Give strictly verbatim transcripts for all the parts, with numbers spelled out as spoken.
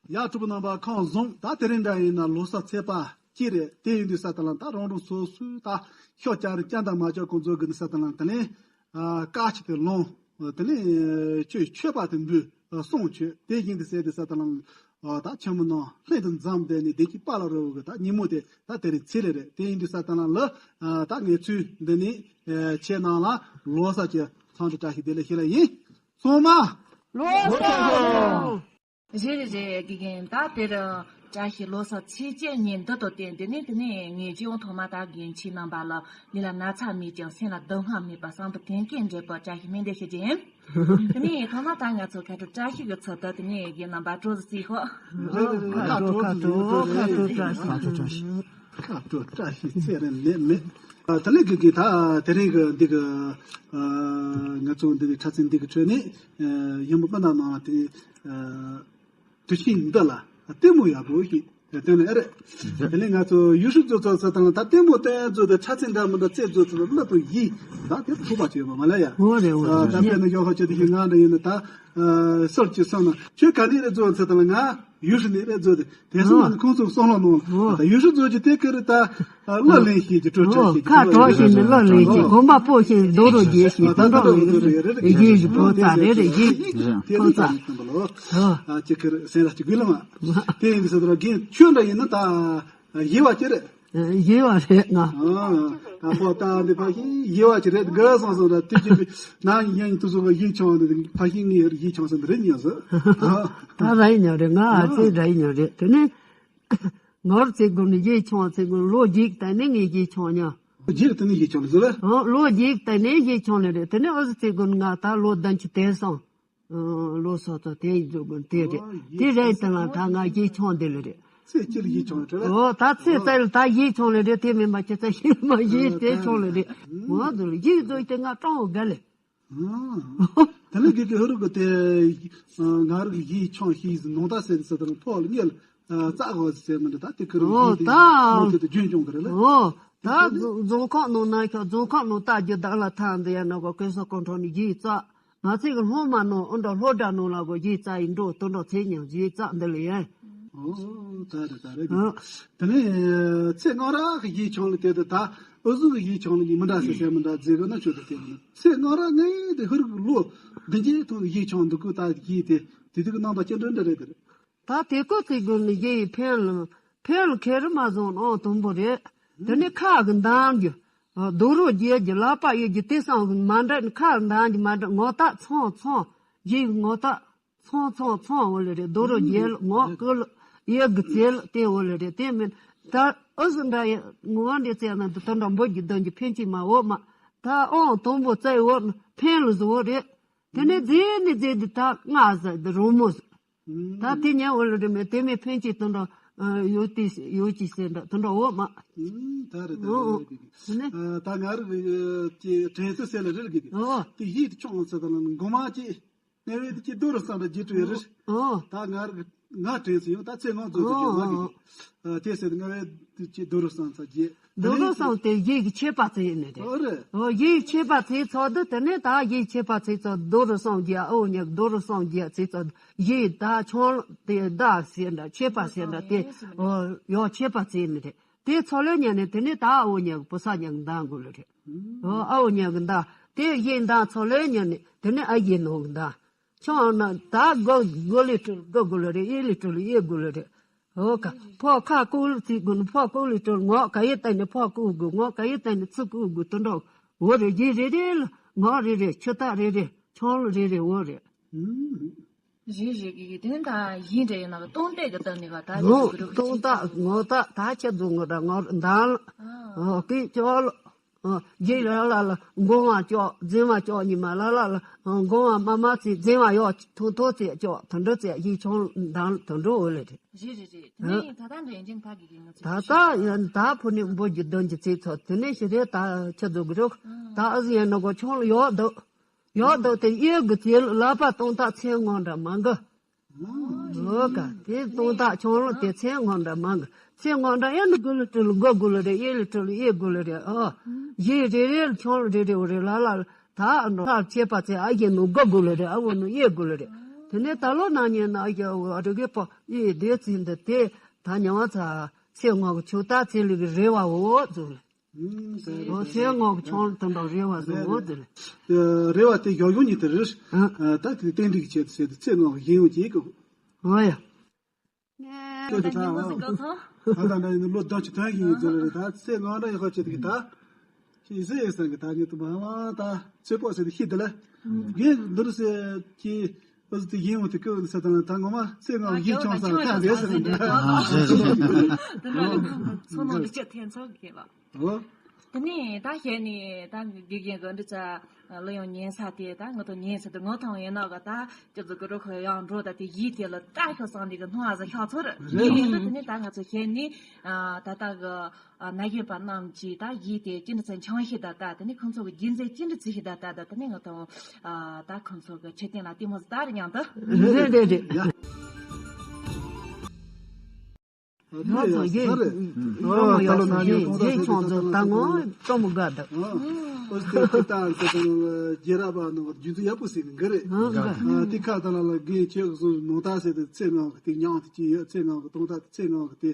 ཡ། གྲོགས་པོ་རྣམ་པ་ཁམས་བཟང་། ད་དེ་རིང་འདྲ་ཡིན་ན་ལོ་གསར་ཚེས་པ་གཅིག་རེད། དེ་ཡིན་དུས་ས་ད་ལ་ད་རང་རང་སོ་སོའི་ད་ཤོག་བྱ་རེད། སྐྱ་འདབ་མ་ལྕགས་ཀོང་ཚོ་གི་ནི་ས་ད་ལ་དེ་ནས་ཨ་བཀའ་ཆོས་དེ་ལོངས། དེ་ནས་ཆོས་མཆོད་པ་དེ་འབུལ། གསུང་ཆོས་དེ་བཞིན་དུ་ཟེར་དུས་ས་ད་ལ་ཨ་ད་ཆེན་མོ་ནང་ལྷན་དུ་འཛོམས་བསྡད་ནས་བདེ་སྐྱིད་དཔལ་ལ་རོལ་བའི་ད་ཉིན་མོ་དེ་ད་དེ་རིང་ཚེས་རེ་རེད། དེ་ཡིན་དུས་ས་ད་ལ་ལ་ཨ་ད་ངེད་ཚོའི་འདི་ནས་ཨ་ཁྱེད་རྣམས་ལ་ལོ་གསར་གྱི་འཚམས་འདྲི་བཀྲ་ཤིས་བདེ་ལེགས་ཞུ་ལ་ཡིན། ཚང་མ་ལོ་གསར་ལོ་གསར་ལོ། རེད་རེད་རེད། དགེ་རྒན། ད་དེར་བཀྲ་ཤིས་ལོ་གསར་ཚེས་བཅུ་ཉིན་འདི་དང་བསྟུན་དེ་ནས་དེ་ནས་ངེད་ཀྱིས་ཡང་ཐོག་མ་ད་རྒན་ཁྱེད་རྣམ་པ་ལ་ལུས་ལ་ན་ཚ་མེད་ཅིང་སེམས་ལ་སྡུག་བསྔལ་མེད་པར་བསམ་པ་དོན་ཀུན་འགྲུབ་པར་བཀྲ་ཤིས་སྨོན་འདུན་ཞུ་རྒྱུ་ཡིན། དེ་ནས་ཐོག་མ་ད་ང་ཚོ་ཁ་དྲོ་བཀྲ་ཤིས་ཀྱི་ཚུལ་དུ་དེ་ནས་རྒན་རྣམ་པ་སྤྲོ་བཟོ་རྩིས་ཤོག་ཁ་དྲོ་ཁ་དྲོ་ཁ་དྲོ་བཀྲ་ཤིས། ཁ་དྲོ་བཀྲ་ཤིས། ཁ་དྲོ་བཀྲ་ཤིས་ཚེ་རིང་ལེགས་མེད། ཨ་ད་ལས་ཀྱི་ཀྱི་ད་དེ་རིང་གི་འདི་གི་ཨ་ང་ཚོ་འདི་གི་འཁྲབ་ཚན་འདི་གི་ཁྲོད་ནས་ཨ་ཡུམ་བུ་སྤུན་ཟླ་ནང་དེ་ཨ་དུས་ཆེན་འདི་ལ་ལྟད་མོ་ཡག་པོ་ཞིག་སྟོན་ནས་ཨེ་རེད། དེ་ནས་ང་ཚོ་ཡུལ་ཤུལ་རྫོགས་ཚར་ཚར་དང་ད་ལྟད་མོ་སྟོན་རྫོགས་དེ་འཁྲབ་ཚན་འདྲ་མི་འདྲ་རྩེད་རྫོགས་ཚར་སློབ་ཏུ་ཡིས་ད་དེ་ཐུག་པ་བྱས་པ་མ་ལ་ཡ། འོ་རེད་འོ་ཨ་རེད། ད་དཔེར་ན་ཡོ་ཧ་ཆེ་དེ་ཞིག་ང་འདྲ་ཡིན་ན་ད་ཨ་སོར་གྱི་སོང་ན་ཁྱོད་ག་ནས་རེད་རྫོགས་ཚར་དང་ང་། ཡུལ་ཤུལ་ནས་རེད་རྫོགས་ཏེ། དེ་སོང་ཨ་ནི་ཁོང་ཚོ་བསམ་བློ་གནང་། ཨོ། ད་ཡུལ་ཤུལ་རྫོགས་ཀྱི་དེ་ཁེ་རེ་ད་གླུ་ལེན་ཤེས་ཀྱི་སྤྲོ་འཆམ་ཨོ་ཤེས་ཀྱི་ཁ་གྲག་ཤེས་ནི་གླུ་ལེན་ཤེས། གོམ་པ་སྤོ་ཤེས་རྡོ་རུ་རྒྱས་ཤེས་ཨ་ད་དུང་ད་འགྲོ་ད་ལོ་ཡོད་ཚོ་རེད་རེད་རེད་རྒྱས་ཤེས་ཕོ་ཚ་རེད་རེད་རྒྱས་ཤེས་དེ་ཕོ་རེད་ཚ། ད་ཡིན་ཙམ་ཡིན་ཙམ་པ་ལོ། ཨོ། ཨ་ཅི་ཁེ་རེ་སེམས་ལ་ཅི་དགོས་ལ་མ། དེ་ཡིན་ཟེར་ད་རྒན་ཁྱོད་འདྲ་ཡིན་ན་ད་ཡེ་བ་ཅི་རེད། ཡེ་བ་རེད་ང་། ཨ་ད་ཕོ་ད་འདི་ཕ་གི་ཡེ་བ་ཅི་རེད་དགའ་སོང་སོང་ད་དེ་ཅི་ན་ཡིན་དུ་སོང་ཡེ་ཆང་འདི་ཕ་གི་ངའི་ཡེ་ཆང་སོང་རེད་ཉན་སོང་། ད་ར་ཡིན་ཡང་རེད། ང་ཨ་ཙི་ར་ཡིན་ཡང་རེད། དེ་ནས་ངོར་ཚེ་དགོན་ནས་ཡེ་ཆང་ཚེ་དགོན་ལོ་རྒྱུས་ད་ནི་ངས་ཡེ་ཆང་ཉ། རྒྱུགས་དེ་ནི་ཡེ་ཆང་ཟེར་བས། ལོ་རྒྱུས་ད་ནི་ཡེ་ཆང་ལ་རེད། དེ་ནི་ཨ་ཙི་ཚེ་དགོན་ང་ད་ལོ་བདུན་ཅུ་དེ་སོང་། ལོ་སོ་ཚོ་དེ་ཡི་འཇུག་དགོན་དེ་རེད། དེ་རེད་དེ་ལ་ད་ང་ཡེ་ཆང་དེ་ལ་རེད། ཚེ་གཅིག་ལ་ཡེ་ཆང་ལ་རེད། ཨོ་ད་ཚེ་ཚེ་ལ་ད་ཡེ་ཆང་ལ་རེད། དེ་མིན་པ་ཁྱེད་ཚ་ཤེས་མ་ཤེས་དེ་ཆང་ལ་རེད། ང་དུ་ལ་ཡེ་འདུག་དེ་ང་སྤྲང་བོ་དགའ་ལེ། དེ་ལ་གི་གི་ཧུ་རུ་གི་དེ་ང་རུ་གི་ཡི་ཆང་ཤི་ཟི་ནོང་ད་ཟེར་ཟེར་དང་ཕོ་ལ་ཉལ་རྩ་གོ་ཟེར་མི་འདྲ་ད་དེ་ཁུ་རུ་ཨོ་ཡི་དེ་ད་མོ་དེ་དེ་རྒྱུན་སྐྱོང་གི་རེད་ལ། ཨོ་ད་རྫོང་ཁག་ནང་ན་ཤོག་རྫོང་ཁག་ནང་ད་རྒྱུ་བདག་ལ་ཐང་འདི་ཡ་ན་གོ་གོས་སོ་ཀོང་ཁྲོ་ནི་ཡི་རྩ་ང་ཚིག་གི་སློང་མ་ནང་ཨོ་འདྲ་སློ་འདྲ་ནང་ལ་གོ་ཡི་རྩ་ཡི་འགྲོ་དོ་འགྲོ་ཚེ་ཉང་ཡི་རྩ་འདི་ལ་ཡ། ཨོ་ད་རེད་ད་རེད། དེ་ནས་ཚེ་སྔ་རག་གི་ཡིད་ཆང་ལ་དེ་དུ་ད་ཨུ་ཟུག་གི་ཡིད་ཆང་ལ་ཡིད་མི་འདྲ་ཟེར་ཟེར་མི་འདྲ་རྫས་གི་ན་ཆོས་དུ་དེ་ལ་ཚེ་སྔ་རག་ངའི་དེ་ཧུར་གི་ལོ་འདི་འཇའི་ཐོག་གི་ཡིད་ཆང་འདུག་གི་ད་ཡིད་དེ་དེ་དུ་གི་རྣམ་པ་སྐྱེ་འདྲ་འདྲ་རེད་དེ་རེད། ད་དེ་ཀོ་ཚེ་དགོན་ནི་ཡིད་ཕན་ལ་ཕན་ལ་ཁེ་རི་མ་བཟུང་ཨང་དུམ་བུ་རེད། དེ་ནས་ཁ་གི་འདང་རྒྱུ་རྡོ་རོ་རྒྱལ་གྱི་ལག་པ་གཡས་ཀྱི་དེ་སང་གི་མ་འདྲ་ནི་ཁ་འདང་གི་མ་འདྲ་ངོ་ཐག་ཚང་ཚང་ཡིད་ངོ་ཐག་ཚང་ཚང་ཚང་འོ་ལེ་རེད། རྡོ་རུ་རྒྱལ་ངོ་ཀུ་ལ་ཡེ་གི་རྩེ་ལ་དེ་འོ་ལེ་རེད། དེ་མིན་ད་ཨུ་སུ་འདྲ་ཡེ་ངོ་འདི་རྩེ་ན་འདི་དོན་འདྲ་འབུ་གི་དོན་གྱི་ཕན་ཅི་མ་འོ་མ་ད་ཨང་དང་པོ་རྩེ་འོ་ཕན་ལ་ཟུ་འོ་རེད། དེ་ནས་རྫེ་ནི་རྫེ་འདི་ད་ང་ཟ་འདི་རོ་མོ་ཟ་ད་དེ་ཉན་འོ་ལེ་རེད་མེད་དེ་མིན་ཕན་ཅི་དོན་འདྲ་ཡོད་དེ་ཡོད་ཅི་ཟེར་འདྲ་དོན་འདྲ་འོ་མ་ད་རེད་ད་འོ་རེད་དེ་ནས་ད་ང་རུ་ཀྱི་དྲན་ཚུལ་ཟེར་ལ་རེད་གི་དེ་ཡིད་ཆུང་ཚུལ་དང་མགོ་མ་ཅི། ངའི་དེ་ཀྱི་རྡོ་རུ་སང་འདྲ་རྒྱས་སྤྲོས་རེད། ཨོ། ད་ང་ར་ང་དྲན་སོང་ཡང་ད་ཚེ་ང་ཚོ་དེ་ཀྱི་ང་གི་དེ་ཟེར་ང་བའི་དེ་ཀྱི་རྡོ་རུ་སང་ཚ་རྒྱས། རྡོ་རུ་སང་དེ་ཡིད་ཀྱི་ཆད་པ་ཚེ་ཡིན་ནི་རེད། ཨོ་རེད། ཨོ་ཡིད་ཆད་པ་ཚེ་ཚོགས་འདུ་དེ་ནས་ད་ཡིད་ཆད་པ་ཚེ་ཚོགས་རྡོ་རུ་སང་རྒྱས་ཨོ་ཉག་རྡོ་རུ་སང་རྒྱས་ཚེ་ཚོགས་ཡིད་ད་ཆུང་དེ་ད་ཟེར་འདྲ་ཆད་པ་ཟེར་འདྲ་དེ་ཨོ་ཡོ་ཆད་པ་ཚེ་ཡིན་ནི་རེད། དེ་ཚོ་ལོན་ཉན་ནས་དེ་ནས་ད་ཨ་བོ་ཉག་བུ་ས་ཉག་འདང་དགོས་ལ་རེད། ཨོ་ཨ་བོ་ཉག་གི་འདང་དེ་གཞན་འདང་ཚོ་ལོན་ཉན་ནས་དེ་ནས་ཨ་གཞན་ནོ་གི་འདང་ཆོང་ན་ད་དགོ་དགོ་ལས་སྤྲུལ་དགོ་དགོ་ལ་རེད། ཨེ་ལས་སྤྲུལ་ཨེ་དགོ་ལ་རེད། ཨོ་ཀ་ཕོ་ཁ་ཀུ་ལ་ཚིག་དགོ་ནི་ཕོ་ཀུ་ལས་སྤྲུལ་ངོ་ཀ་ཡེ་ཏན་ནི་ཕོ་ཀུ་དགོ་ངོ་ཀ་ཡེ་ཏན་ནི་ཚིག་ཀུ་དགོ་དུ་འགྲོ་འོ་རེད་རྗེས་རེ་རེ་ལ་ངོ་རེ་རེ་ཆུ་ཐག་རེ་རེ་ཆོང་ལ་རེ་རེ་འོ་རེད། རེད་རེད་གི་དེ་ནི་ད་ཡིན་འདྲ་ཡིན་ན་སྟོང་ལྟས་ཀྱི་སྟེང་ནས་བ་ད་ཡོད་ཀྱི་རེད། སྟོང་ལྟ་ངོ་ལྟ་ད་ཁྱེད་རྫོང་ངོ་ད་ངོ་འདང་ལ་ཨོ་ཀི་ཅོག་ལ་ཨོ་རྗེས་ལ་ལ་ལ་མགོ་བ་ཅོག་རྫིང་བ་ཅོག་ཉི་མ་ལ་ལ་ལ་མགོ་བ་མ་མ་ཚེ་རྫིང་བ་ཡོག་ཐོ་ཐོ་ཚེ་ཅོག་དུ་འགྲོ་ཚེ་ཡིད་ཆུང་འདང་དུ་འགྲོ་འོ་ལེ་རེད། རེད་རེད་རེད། དེ་ནས་ད་ལྟ་འདྲ་ཡིན་ཅིང་ཕ་གི་གི་ང་ཚོ་ད་ལྟ་ཡང་ད་ཕུ་ནི་འབོ་རྒྱུ་དོན་གྱི་ཚེ་ཚོ་དེ་ནས་ཤི་རེད། ད་ཁྱེད་རྫོང་གི་རོགས་ད་ཨ་ཟི་ཡན་ནོ་གོ་ཆུང་ལ་ཡོག་འདུག་ཡོག་འདུག་དེ་གཡས་གི་དེ་ལ་ལག་པ་སྟོང་ཐག་ཚེ་སྔོན་འདྲ་མང་གི། ཨོ་ཀ་དེ་སྟོང་ཐག་ཆུང་ལོ་དེ་ཚེ་སྔོན་འདྲ་མང་གི། ཚེ་སྔོན་འདྲ་གཡས་ནི་དགུ་ལ་སྤྲུལ་དགུ་དགུ་ལ་རེད། གཡས་ལ་སྤྲུལ་གཡས་དགུ་ལ་རེད། ཨོ་གཞི་རེ་རེ་ལ་ཆུང་ལོ་རེ་རེ་འོ་རེད། ལ་ལ་ལ་ད་ཨ་འགྲོ་ལྷག་ཆད་པ་ཚེ་ཨ་གཞན་ནོ་དགུ་དགུ་ལ་རེད། ཨ་བོ་ནོ་གཡས་དགུ་ལ་རེད། དེ་ནས་ད་ལོ་ན་ཉན་ན་ཡ་འོ་རི་གེ་པོ་ཡེ་དེ་ཚིག་འདི་དེ་ད་ཉང་ཚ་ཚེ་སྔོན་གྱི་ཆུ་ད་ཚེ་ལུག་གི་རེ་བ་འོ་ཚུལ། ཨོ་ཚེ་སྔོན་གྱི་ཆང་དང་འདྲ་རེ་བ་ཟེར་འོ་ཚུལ། རེ་བ་དེ་ཡོ་ཡོ་ཉིད་དེ་རེད། ད་དེ་ཏན་ཏིག་ཆེད་དུ་ཟེར་དུ་ཚེ་སྔོན་གྱི་ཡིན་འོ་ཅིག་གི། ཨོ་ཡ། ད་ད་ཉིན་མོ་ཟིག་ག་ཚོ། ད་ད་ད་ཡིན་ལོ་ཟླ་གཅིག་ཐོན་གྱི་ཡིན་ཟེར་རེད། ད་ཚེ་སྔོན་ར་ཡག་པོ་བྱེད་དུ་གི་ད། ཤི་ཟེར་ཡིན་སང་གི་ད་ཉིད་དུ་མ་མ་ད་ཚེ་པོ་ཟེར་དུ་ཤི་དུ་ལ། ངས་འདིར་ཟེར་གྱི་ཨ་ཟི་དུ་ཡིན་འོང་དུ་ཀི་འོང་ཟེར་ད་ལ་ད་ངོ་མ་ཚེ་སྔོན་ཡིན་ཆོང་ས་ཐན་རེད་ཟེར་གི་འདྲ། ཨ་ཟེར་ཟེར་ཟེར། དེ་ནང་ལ་ཚོ་ནང་ལ་སྐྱ་འཐེན་ཚོགས་གི་ལ། ཨོ། དེ་ནས་ད་གཞན་ནས་ད་དགེ་རྒན་གི་འདི་ཚ་གླུ་དབྱངས་ཉན་ས་དེ་ད་ང་ཚོ་ཉན་ས་དེ་ངོ་ཐང་ཡིན་ནོ་གི་ད་ཅི་ཚོ་གི་རོ་ཁོ་ཡང་འགྲོ་ད་དེ་ཡིད་དེ་ལ་ད་ཤོ་སང་དེ་གི་སྣང་བ་ཟ་ཤ་ཚོར་རེད། ཡིན་ད་དེ་ནས་ད་ང་ཚོ་གཞན་ནས་ད་ད་གི་ན་གཞོན་པ་རྣམས་ཀྱིས་ད་ཡིད་དེ་ཅི་འདྲ་ཚ་འཆང་ཤི་ད་ད་དེ་ནས་ཁོང་ཚོ་གི་རྒྱུན་འཛིན་ཅི་འདྲ་བྱེད་ཤི་ད་ད་ད་དེ་ནས་ང་ཚོ་ད་ཁོང་ཚོ་གི་ཁྲིད་སྟེང་ལ་ལྟད་མོ་ཟ་ད་རེད་མཉམ་དུ། རེད་རེད་རེད། ང་ཚོ་ཡེ་ཡོང་མ་ཡོང་སོང་ཡེ་ཡེ་ཆུང་ཚོ་ད་ངོ་སྤྲོ་མོ་དགའ་འདུག་ཨོ་སྟེ་ཏི་ཏང་ཏི་ཏང་རྒྱལ་རབས་པ་ནང་རྒྱུན་དུ་ཡག་པོ་ཟིག་གི་རེད། ཨ་དེ་ཁ་ད་ལ་ལ་དགེ་ཁྱེད་ཀྱི་སོ་ནོ་ད་ཟེར་ཏེ་ཚེ་ངང་གི་དེ་མྱང་དེ་ཅི་ཡོད་ཚེ་ངང་གི་གཏོང་ད་ཚེ་ངང་གི་དེ་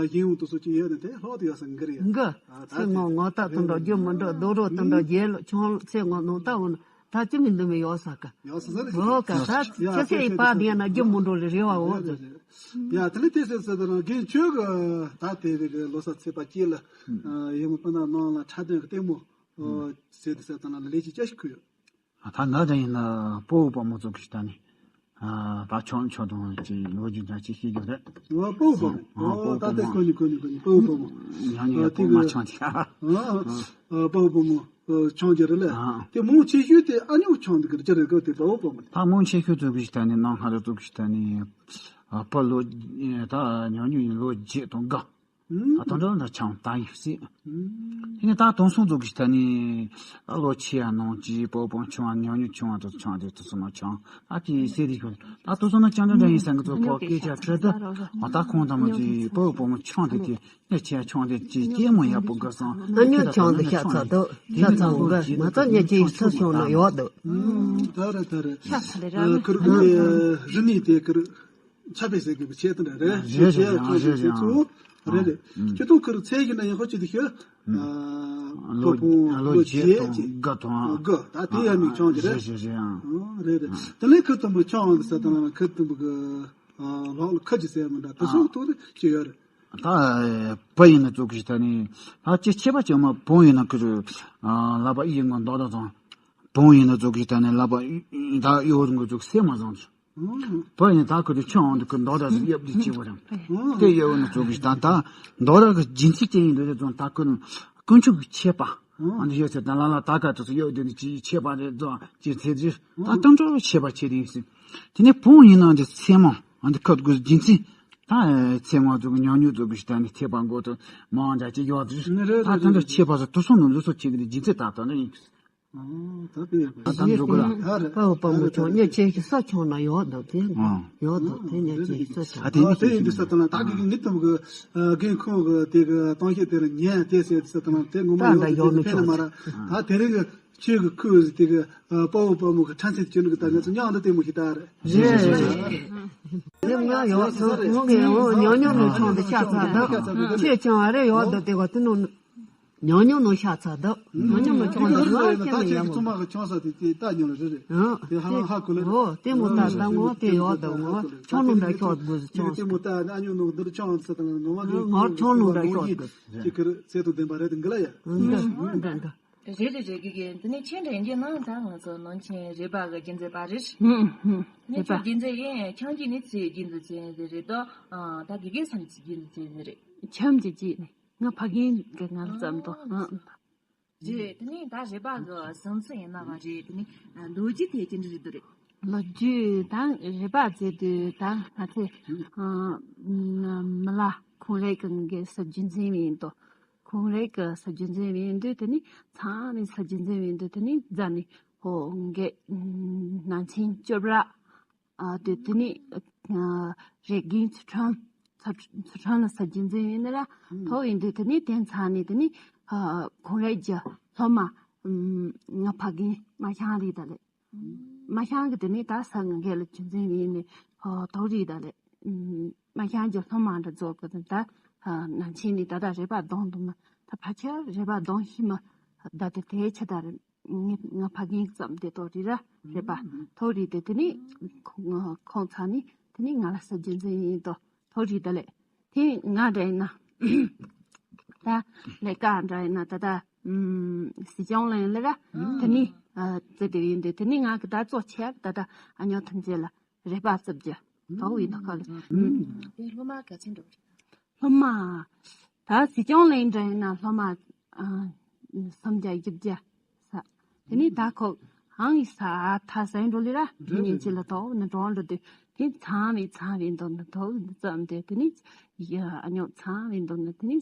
ཡིན་འོང་དུ་སོ་ཅི་ཡོད་ནི་དེ་ལྷག་ཏུ་ཡག་ས་གི་རེད། ཨ་ད་ཚེ་ངང་ངོ་ད་དུང་འདྲ་རྒྱུ་མི་འདྲ་རྡོ་རོ་དུང་འདྲ་རྒྱལ་ལོ་ཆུང་ཚེ་ངང་ནོ་ད་འོ་ན། ད་ཅི་མི་འདུག་མི་ཡོད་ས་ག་ཡོད་ས་ས་རེད། ཨོ་ག་ད་ཅི་སེ་ཡི་པ་དེ་ན་རྒྱུ་མི་འགྲོ་ལེ་རེ་བ་འོ་ཟེར། ཡ་དེ་ལས་དེ་ཟེར་ཟེར་ན་རྒན་ཁྱོད་གི་ད་དེ་རིགས་ལོ་གསར་ཚེས་པ་གཅིག་ལ་ཡོང་པ་ན་ནང་ལ་འཁྲབ་སྟོན་གི་ལྟད་མོ་ཟེར་དེ་ཟེར་ད་ན་ལས་ཀྱི་ཅི་ཞིག་ཁུ་ཡོད། ད་ང་དང་ཡིན་ན་སྤོ་བོ་སྤོ་མོ་ཚོ་གི་ད་ནི་ད་ཆོག་ཆོག་དང་ཅི་ལོ་རྒྱུས་འདྲ་ཅི་ཤེས་རྒྱུ་རེད། ཨོ་སྤོ་བོ་སྤོ་མོ་ཨོ་ད་ལྟ་གོ་ནི་གོ་ནི་གོ་ནི་སྤོ་བོ་སྤོ་མོ་ཉང་ཉང་སྤོ་མ་ཆང་ཅི་ཨ་སྤོ་བོ་སྤོ་མོ། ཆང་རྒྱུ་རེད་ལ། དེ་མང་ཆེ་ཤོས་དེ་ཨ་ཉོ་ཆང་འདི་གར་ཅི་རེད་གོ་དེ་དཔའ་བོ་དཔའ་མོ་དེ། ད་མང་ཆེ་ཤོས་ཚོ་གི་ཞིག་ད་ནི་ནང་ཧ་ར་ཚོ་གི་ཞིག་ད་ནི་ཨ་ཕ་ལོ་ད་ཉོ་ཉོ་ཡིན་ལོ་བརྒྱད་དང་དགའ་ད་དོན་དག་ན་ཆང་ད་ཡིན་སྲིད། དེ་ནི་ད་དོན་སོང་ཚོ་གི་ཞིག་ད་ནི་ཨ་ལོ་ཆེ་ཡ་ནང་ཅི་དཔའ་བོ་དཔའ་མོ་ཆུང་བ་ཉོ་ཉོ་ཆུང་བ་དེ་ཆང་དེ་དུ་སོང་ན་ཆང་ཨ་ཅི་སྲིད་དེ་ཤོད་ད་དོན་སོང་ན་ཅང་ཅང་འདྲ་ཡིན་ས་གི་ཚོ་ཕོ་སྐད་ཆ་ཁྲོད་ད་ཨ་ད་ཁོང་ཚང་མ་ཅི་དཔའ་བོ་དཔའ་མོ་ཆང་དེ་དེ། ངས་ཁྱེད་ཆང་དེ་ཅི་སྐྱེས་མོ་ཡག་པོ་དགའ་སོང་། ཨ་ཉོ་ཆང་དེ་ཤ་ཚ་འདུག་ཤ་ཚ་འོང་གི་མ་ཚ་ཉེ་ཅིག་ཚ་ཆུང་ན་ཡོག་འདུག་ད་རེད་ད་རེད། ཤ་ཚ་ལེ་ར་ཁུར་གི་རི་ནི་དེ་ཁུར་ཆ་པེ་ཟེར་གི་བྱེད་དུ་རེད་རེད་ཆེ་ཆེ་ཁུར་ཆེ་ཆུ་རེད་རེད། ཁྱེད་ཐུག་ཁུར་ཚད་ཀྱི་ན་ཡག་པོ་ཅི་དེ་ཤོད། ལོ་ལོ་བརྒྱད་དང་དགུ་དང་དགུ་ད་དེ་ཡ་མིག་ཆང་གི་རེད། རེད་རེད་རེད། དེ་ནས་ཁུར་དུམ་བུ་ཆང་ཟེར་དང་ཁུར་དུམ་བུ་གི་ལོག་ལ་ཁུར་གྱི་ཟེར་མི་འདྲ་དེ་སོགས་ཐུག་རེད་ཅི་ཡོད་རེད། ད་བུ་ཡིན་ན་ཙོག་གི་ད་ནི་ད་ཅི་ཆེ་བ་ཅི་མ་བུ་ཡིན་ན་ཁུ་ལ་པ་ཡིན་ངོ་མདོག་མདོག་དང་བུ་ཡིན་ན་ཙོག་གི་ད་ནི་ལ་པ་ད་ཡོད་ངོ་ཙོག་སེ་མ་བཟང་། བུ་ཡིན་ད་ཁུ་ཆུང་འོང་དུ་ཁུ་མདོག་མདོག་ཡབ་ལི་ཅི་བ་རང་དེ་ཡོད་ངོ་ཙོག་གི་ད་ད་མདོག་མདོག་གི་རྒྱུན་ཚིག་ཅན་ཡིན་འདུག་ཙང་ད་ཁུ་དཀོན་མཆོག་གི་ཆེ་བ་ཨ་འདི་ཡོད་ཚེ་ད་ལ་ལ་ད་ག་དུ་ཡོད་དེ་ནི་ཅི་ཆེ་བ་རེད་ཙང་ཅི་ཚེ་ཟིར་ད་དཀོན་མཆོག་ཆེ་བ་ཆེ་དེ་ཡིན་སྲིད། དེ་ནས་བུ་ཡིན་ན་འདི་སེ་མ། ཨ་འདི་ཁ་དགོས་རྒྱུན་ཚིག་ད་ཚེ་ང་ཚོ་གི་ཉོ་ཉོ་ཚོ་གི་ཤི་ད་ནི་ཐེ་བ་མགོ་དུ་མང་འདྲ་ཅིག་ཡོད་དུ་ད་ད་འདྲ་ཆེ་བ་སོ་དུ་སོང་ནང་ལུས་སོ་ཆེ་གི་རྒྱུན་ཚིག་ད་ད་འདྲ་ཡིན། ད་འདུག་གི་ལ། ད་རེད། པ་བུ་པ་མོ་ཆུང་ཉེ་ཆེ་ཤི་ས་ཆུང་ན་ཡོད་འདུག་དེ་ཡོད་འདུག་དེ་ཉེ་ཆེ་ཤི་ས་ཆུང་ཨ་དེ་ནི་དེ་ཡིན་དུ་ས་དང་ད་གི་གི་ངི་དམ་གི་རྒན་ཁོང་གི་དེ་གི་གཏོང་ཤེས་དེ་རུ་ཉན་དེ་ཟེར་དུ་ས་དང་དེ་ངོ་མ་ད་ཡོད་ད་ཡོད་མི་དེ་ཆོག་མ་ར་ད་དེ་རིང་གི་ཆོས་ཀྱི་ཁུལ་ཟེར་དེ་གི་དཔའ་བོ་དཔའ་མོ་གི་ཕྲན་ཚེགས་ཀྱི་ནུ་གི་ད་ང་ཚོ་མཉམ་དུ་ལྟད་མོ་ཞིག་ལྟ་རེད། རེད་རེད་རེད། ཉམས་ང་ཡོད་སོང་ཁོང་གིས་འོ་ཉོ་ཉོ་ནུ་ཆུང་དུ་ཤ་ཚ་འདུག་ཆེ་ཆུང་ཨ་རེ་ཡོད་འདུག་དེ་ག་དུ་ནུ་ཉོ་ཉོ་ནུ་ཤ་ཚ་འདུག་ཉོ་ཉོ་ནུ་ཆུང་དུ་ང་ཁྱེད་ནི་ཡག་མོ་ཆུང་ས་དེ་དེ་ལྟ་ཉོ་ལ་རེད་རེད། དེ་ཧ་ཧ་གོ་ལེ། འོ་ལྟད་མོ་ལྟ་ལྟ་ངོ་དེ་ཡོད་འདུག་ངོ་ཆུང་ནུ་འདྲ་ཤོག་དགོས་ཆུང་ལྟད་མོ་ལྟ་ཨ་ཉོ་ནུ་འདིར་ཆུང་ས་དང་ངོ་མ་ངོ་ཆུང་ནུ་འདྲ་ཤོག་དགོས་ཅི་ཁིར་ཚེ་དང་ལྡན་པ་རེད་འདི་ལ་ཡ། འདི་འདི་འདི། རེད་རེད་རེད། དགེ་རྒན་དེ་ནས་ཁྱེད་རང་རྒྱུད་ནང་ད་ང་ཚོ་ནང་ཆེན་རེད་པ་གི་རྒྱུན་འཛིན་པ་རེད། ཧུམ་ཧུམ། དེ་ནས་རེད་པ། ཁྱོད་རྒྱུན་འཛིན་ཡིན་ཁྱང་གི་ནི་ཚེ་རྒྱུན་འཛིན་ཅན་རེད་རེད་དོ། ད་དགེ་རྒན་སམ་ཚེ་རྒྱུན་འཛིན་ཅན་རེད། ཁྱམས་ཀྱི་རྗེས་ནས་ང་ཕ་རྒན་གི་ང་ལ་ཙམ་དོ། རེད་དེ་ནས་ད་རེད་པ་གི་སམ་ཚེ་ཡིན་ན་བ་རེད་དེ་ནས་ལོ་རྒྱུས་དེ་ཅི་འདྲ་རེད་དོ་རེད། ལོ་རྒྱུས་ད་རེད་པ་ཟེར་དུས་ད་ང་ཚེ་མི་ལ་ཁོང་རེད་གི་ངའི་ས་རྒྱུན་འཛིན་ཡིན་དོ། ཁོང་རེ་གི་ས་རྒྱུན་འཛིན་ཡིན་དུས་དེ་ནི་ཚང་མས་ས་རྒྱུན་འཛིན་ཡིན་དུས་དེ་ནི་རྫ་ནི་ཧོ་འགའི་ནང་ཆེན་ཅོབ་ར་ཨ་དེ་དེ་ནི་རེ་རྒན་ཚུ་ཁྲོན་ཚུ་ཁྲོན་ལ་ས་རྒྱུན་འཛིན་ཡིན་ནི་ར་ཕོ་ཡིན་དུས་དེ་ནི་དེ་ཚང་ནི་དེ་ནི་ཁོང་རེ་གི་སློབ་མ་ང་ཕ་རྒན་མ་ཤང་རི་ད་ལེ། མ་ཤང་གི་དེ་ནི་ད་ས་ང་གེ་ལ་ཆུ་འཛིན་ཡིན་ནི་ཧོ་དོ་རི་ད་ལེ། མ་ཤང་གི་སློབ་མ་འདྲ་རྫོགས་གི་ད་ནང་ཆེན་ནི་ད་ད་རེ་བ་གདོང་དུ་མ་ད་ཕ་ཆ་རེ་བ་གདོང་ཤི་མ་ད་དེ་དེ་ཆ་ད་རེ། ངས་ང་ཕ་རྒན་ཙམ་དེ་དོ་རི་ར་རེད་པ། ཐོ་རི་དེ་དེ་ནི་ཁོང་ཚ་ནི་དེ་ནི་ང་ལ་ས་རྒྱུན་འཛིན་ཡིན་དོ་ཐོ་རི་དེ་ལེ། དེ་ང་འདྲ་ཡིན་ན་ད་ལས་ཀ་འདྲ་ཡིན་ན་ད་ད་སི་ཅང་ལེན་ལེ་ར་དེ་ནི་ཙེ་དེ་ཡིན་དེ་དེ་ནི་ང་གི་ད་གཙོ་ཆེ་ད་ད་ཨ་ཉོ་ཐམས་ཅད་ལ་རེ་བ་ཙབ་ཅེ་དོ་ཡིན་དོ་ཁ་ལེ། དེ་སློབ་མ་ག་ཚོད་འགྲོ་རེད། སློབ་མ། ད་སི་ཅང་ལེན་འདྲ་ཡིན་ན་སློབ་མ་སུམ་བརྒྱ་བཞི་བརྒྱ་ས། དེ་ནི་ད་ཁོ་ཧང་ཡི་ས་ཐ་སན་འགྲོ་ལི་ར་དེ་ཉིན་ཅི་ལ་དོ་ནི་འགྲོ་འགྲོ་དུས་དེ་ཚང་བའི་ཚང་བའི་འདོ་ནི་དོ་ནི་ཙམ་དེ་དེ་ནི་ཨ་ཉོ་ཚང་བའི་འདོ་ནི་དེ་ནི་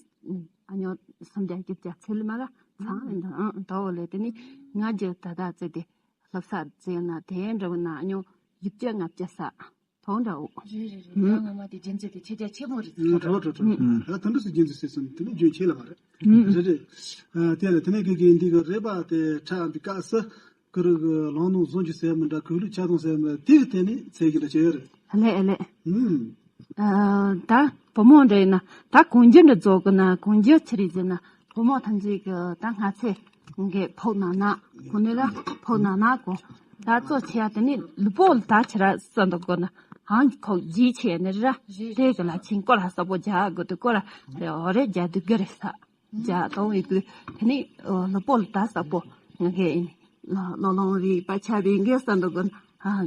ཨ་ཉོ་སུམ་བརྒྱ་བཞི་བརྒྱ་ཚེ་ལི་མ་ར་ཚང་བའི་འདོ་ཨང་དོ་ལེ་དེ་ནི་ང་རྒྱལ་ད་ད་ཙེ་དེ་ལྷབ་ས་ཙེ་ན་དེ་འདྲ་བ་ན་ཨ་ཉོ་བཞི་བརྒྱ་ལྔ་བརྒྱ་ས། དོན་འདྲ་འོ། རེད་རེད་རེད། ད་ངོ་མ་དེ་རྒྱུན་ཚད་དེ་ཆེ་རྒྱ་ཆེ་མོ་རེད། ཨུ་གྲོགས་གྲོགས་གྲོགས། ཨུ། ད་དུང་འདྲ་ཟེར་རྒྱུན་ཚད་ཟེར་སོང་དེ་ནི་རྒྱུན་ཆད་ལ་མ་རེད། ཨུ། རེད་རེད། ཨ་དེ་ལ་དེ་ནས་གི་གི་འདི་གི་རེད་པ་དེ་ཁྲ་འདི་ཀ་ས་ཁུ་རུ་གི་ལང་ནུ་བཟོ་རྒྱུ་ཟེར་མི་འདྲ་གུ་ལུ་ཆ་ཚང་ཟེར་མི་འདྲ་དེ་གི་དེ་ནི་ཚད་གི་འདྲ་ཆེ་རེད། ཨ་ལེ་ཨ་ལེ། ཨུ། ཨ་ད་བུ་མོ་འདྲ་ཡིན་ན་ད་གོན་རྒྱུ་འདྲ་རྫོགས་གི་ན་གོན་རྒྱུ་ཆི་རེད་ཟེར་ན། བུ་མོ་ཐམས་ཅད་ཀྱི་ད་སྔ་ཚེ་གི་ཕོག་ན་ན་གོ་ནི་ར་ཕོག་ན་ན་གོ། ད་གཙོ་ཆེ་ཡ་དེ་ནི་ལུས་པོ་ལ་ད་ཆི་ར་ས་འདུག་གོ་ན་ཧང་ཁོག་ཇི་ཆེ་ནི་ར་དེ་གི་ལ་ཆིན་ཀོ་ལ་ས་པོ་རྒྱ་གོ་དུ་ཀོ་ལ་རེ་འོ་རེ་རྒྱ་དུ་གི་རེ་ས་རྒྱ་གཏོང་བའི་གུ་དེ་ནི་ལུས་པོ་ལ་ད་ས་པོ་ང་གི་ལོ་ལོང་རི་པ་ཆ་བའི་གི་ས་འདུག་གོ་ན་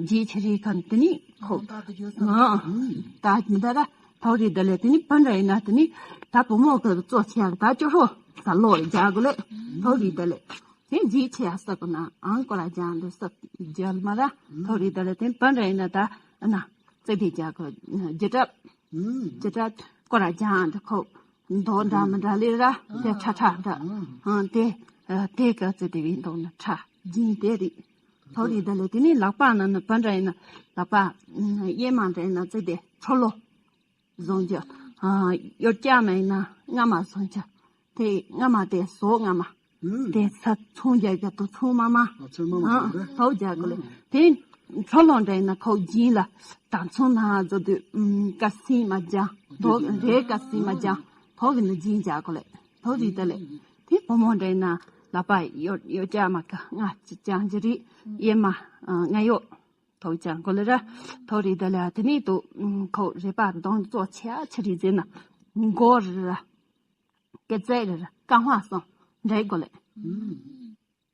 ཇི་ཆེ་རི་ཁན་དེ་ནི་ཁོག་ད་མི་ད་ར། ཐོ་རི་དེ་ལས་དེ་ནི་བུ་འདྲ་ཡིན་ན་དེ་ནི་ད་བུ་མོ་གི་གཙོ་ཆེ་ཡག་ད་ཅོ་ཧོ་ས་ལོ་རྒྱ་གོ་ལེ། ཐོ་རི་དེ་ལས་དེ་ཇི་ཆེ་ཡག་ས་གོ་ན་ཨང་ཀོ་ར་ཇང་དུ་ས་རྒྱལ་མ་ར། ཐོ་རི་དེ་ལས་དེ་བུ་འདྲ་ཡིན་ན་ད་ན་ཙེ་དེ་རྒྱ་གོ་རྒྱ་གྲབ་རྒྱ་གྲབ་ཀོ་ར་ཇང་དུ་ཁོ་མདོ་འདྲ་མི་འདྲ་ལེ་ར་དེ་ཁྲ་ཁྲ་འདྲ་ཨང་དེ་དེ་ག་ཙེ་དེ་བིན་དོ་ན་ཁྲ་ཇིན་དེ་རི། ཐོ་རི་དེ་ལས་དེ་ནི་ལག་པ་ན་ནི་བུ་འདྲ་ཡིན་ན་ལག་པ་གཡས་མ་འདྲ་ཡིན་ན་ཙེ་དེ་ཁྲོ་ལོ། བཟུང་རྒྱུ། ཨ་གཡོ་སྐྱ་མ་ཡིན་ན་རྔ་མ་བཟུང་རྒྱུ། དེ་རྔ་མ་དེ་ཟོག་རྔ་མ། ཨུམ། དེ་ས་ཚོང་རྒྱག་རྒྱུ་དུ་ཚོང་མ་མ། ཨ་ཚོང་མ་མ། ཨ་དང་ག་ཟོག་རྒྱག་གི་ལེ། ཨུམ། དེ་ཁྲོ་ལོ་འདྲ་ཡིན་ན་ཁོག་སྦྱིན་ལ་དང་ཚོང་ན་བཟོ་དུས་ཨུམ་ཀ་སིན་མ་རྒྱང་། དོ་རེ་ཀ་སིན་མ་རྒྱང་། ཐོག་གི་ནི་སྦྱིན་རྒྱག་གི་ལེ། ཐོག་རི་དེ་ལེ། དེ་བུ་མོ་འདྲ་ཡིན་ན་ལག་པ་གཡོ་གཡོ་སྐྱ་མ་ཀ་རྔ་ཅི་ཅང་ཅི་རི་གཡས་མ་རྔ་གཡོ། ཐོག་ཅང་གོ་ལེ་ར། ཐོག་རི་དེ་ལ་དེ་ནི་དུ་ཁོ་རེ་པ་གདོང་གཙོ་ཆེ་ཆེ་རི་ཟེར་ན་མགོ་རི་ར། སྐེ་ཚེ་རི་ར་རྐང་བ་སོང་འདྲ་གོ་ལེ།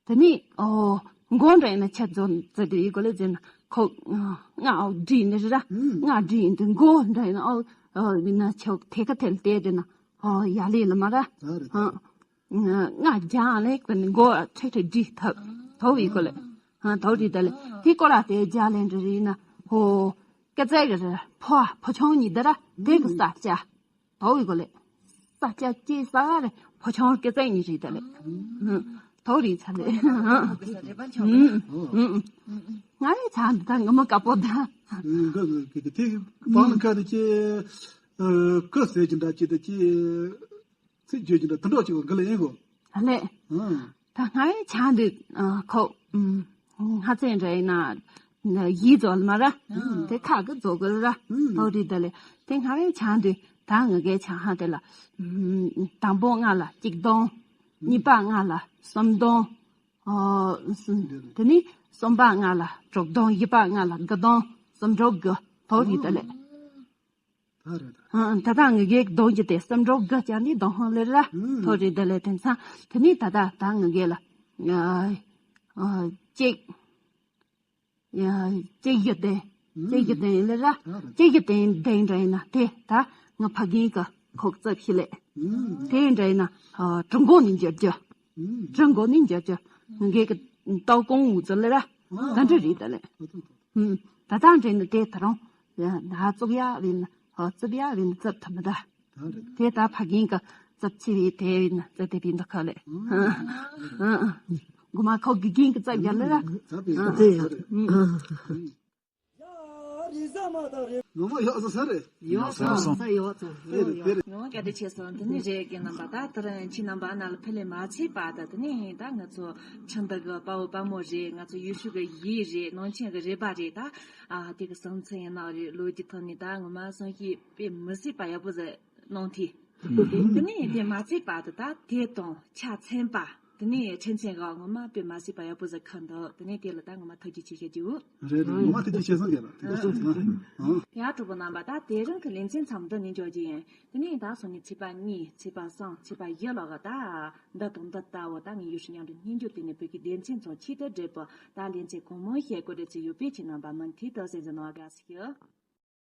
དེ་ནི་ཨོ་མགོ་འདྲ་ཡིན་ན་ཆེ་ཚོ་ཙེ་དུ་ཡི་གོ་ལེ་ཟེར་ན་ཁོ་རྔ་ཨོ་འདྲི་ནི་རི་ར་རྔ་འདྲི་ཡིན་དུ་མགོ་འདྲ་ཡིན་ན་ཨོ་ཨོ་ཡིན་ན་ཆོ་ཐེ་ཁ་ཐེ་ལ་ཏེ་དེ་ན་ཨོ་ཡ་ལི་ལ་མ་ར། ང་རྒྱང་ལེགས་པའི་མགོ་ཁྲེ་ཁྲེ་བསྒྲིགས་ཐབས་ཐོག་ཡི་གོ་ལེ། ཧ་ཐོག་རི་དེ་ལེ། དེ་ཀོ་ར་དེ་རྒྱ་ལེན་འདྲ་རི་ན་ཧོ། སྐེ་ཚེ་གི་རི་ཕོ་ཕོ་ཆུང་གཉིས་དེ་ར་དེ་གི་ས་སྐྱ། ཐོག་ཡི་གོ་ལེ། ས་སྐྱ་ཅི་ས་རེ་ཕོ་ཆུང་སྐེ་ཚེ་གཉིས་རི་དེ་ལེ། ཐོག་རི་ཚ་ལེ། ང་རེ་ཚ་འདི་ད་ངོ་མ་དཀར་པོ་ད། འདི་གི་དེ་པང་ཁ་དེ་ཅི་ཀི་ཟེར་གྱི་འདྲ་ཅི་དེ་ཅི། ཚིག་བརྗོད་ཀྱི་འདྲ་དུ་འགྲོ་ཅིག་ག་ལ་ཡིན་གོ། ཨ་ལེ། ཨང་། ད་ང་རེ་ཆང་དུས་ཁོ་ང་ཚན་རེ་ན་ཡིད་རྫོགས་མ་ར། དེ་ཁ་གི་རྫོགས་གི་ར། ཐོག་རི་དེ་ལེ། དེ་ང་རེ་ཆང་དུས་ད་ང་གའི་ཆང་ཧ་དེ་ལ་དང་པོ་ང་ལ་གཅིག་སྟོང་། གཉིས་པ་ང་ལ་གསུམ་སྟོང་། ཨོ། དེ་ནི་གསུམ་པ་ང་ལ་དྲུག་སྟོང་། བཞི་པ་ང་ལ་དགུ་སྟོང་། གསུམ་དྲུག་དགུ། ཐོག་རི་དེ་ལེ། ད་རེད་ད། ཨ་ད་ད་ངེད་ཀྱི་གདོང་གི་དེ་བསམ་གྲོགས་དགའ་ཅན་ནི་གདོང་ཧང་ལེ་ར། ཐོ་རེ་དེ་ལེ་དེང་སང་དེ་ནི་ད་ད་ད་ངེད་ཀྱི་ལ། ཨ་ཨ་ཅིག་ཡ་ཅིག་གི་དེ། ཅིག་གི་དེ་ལེ་ར། ཅིག་གི་དེ་དེ་འདྲ་ཡིན་ན་དེ་ད་ང་ཕ་རྒན་གི་ཁོག་རྩབ་ཤི་ལེ། དེ་འདྲ་ཡིན་ན་ཨ་གྲི་མགོ་ནི་འཇོར་རྒྱུ། གྲི་མགོ་ནི་འཇོར་རྒྱུ། ངེད་ཀྱི་ཏའོ་ཀོང་འུ་ཙི་ལེ་ར། ད་འདྲ་རེད་ད་ལེ། ད་ལྟ་འདྲེན་ནི་དེ་ད་རུང་ན་བཙུགས་ཡ་བིན་ཧོ་བཙུགས་ཡ་བིན་བཙུགས་ཐུབ་མི་ད། དེ་ད་ཕ་རྒན་གི་བཙུགས་ཆེ་བའི་དེ་བིན་བཙུགས་དེ་བིན་ད་ཁ་ལེ། གོ་མ་ཁོ་གི་རྒན་གི་བཙུགས་རྒྱ་ལེ་ར། དེ་ཡ། ངོ་མ་ཡག་ས་ས་རེད། ཡག་ས་ས་ཡག་ཙང་ཡག་ཡག་ཡོང་བཀའ་དྲིན་ཆེ་སོང་། དེ་ནི་རེད་ཀྱི་རྣམ་པ། ད་དེ་རིང་ཁྱེད་རྣམ་པ་ཨ་ན་ལ་ཕེབས་ལས་མ་ཚད་པ་ད་དེ་ནི་ད་ང་ཚོ་ཁྱིམ་བདག་གི་དཔའ་བོ་དཔའ་མོ་རེད། ང་ཚོ་ཡུལ་ཤུལ་གི་ཡུལ་རེད། ནང་ཆེན་གི་རེད་པ་རེད། ད་ཨ་དེ་གི་སང་ཚེ་ཡིན་ནའང་རེད། ལོ་རྒྱུས་ཐོག་ནས་ད་ངོ་མ་སང་ཤི་དཔེ་མི་སྲིད་པ་ཡག་པོ་ཟེར་གནང་ཐེ། དེ་ནས་དེ་མ་ཚད་པ་དུ་ད་དེ་དང་ཆ་ཚན་པ། དེ་ནས་ཁྲིམས་ཚན་ག་ངོ་མ་དཔེ་མ་སྲིད་པ་ཡག་པོ་ཟེར་ཁ་འདུག་དེ་ནས་དེ་ལ་ད་ངོ་མ་ཐུགས་རྗེ་ཆེ་ཞུ་རྒྱུ། རེད་རེད། ངོ་མ་ཐུགས་རྗེ་ཆེ་སོང་རྒན་ལགས། ཐུགས་རྗེ་ཆེ་སོང་། ཡ་གྲོགས་པོ་རྣམ་པ། ད་དེ་རིང་གི་ལེ་ཚན་མཚམས་འདི་ནས་འཇོག་རྒྱུ་ཡིན། དེ་ནས་ད་སང་ཉིན་ཚེས་པ་གཉིས། ཚེས་པ་གསུམ། ཚེས་པ་བཞི་ལོག་གི་ད་འདི་དང་འདི་ལྟ་བུ་ད་ངས་ཡུལ་ཤུལ་མཉམ་དུ་སྙན་བརྒྱུད་དེ་ནས་བོད་ཀྱི་སྡེ་ཚན་ཚོ་ཆེད་དུ་བསྒྲིགས་པ། ད་ལེ་ཚན་གང་མང་བཤད་དགོས་རེད་ཚེ་ཡོད་པས་ཁྱེད་རྣམ་པ་མུ་མཐུད་དུ་གསན་གཟིགས་གནང་བ་དགའ་བསུ་ཞུ།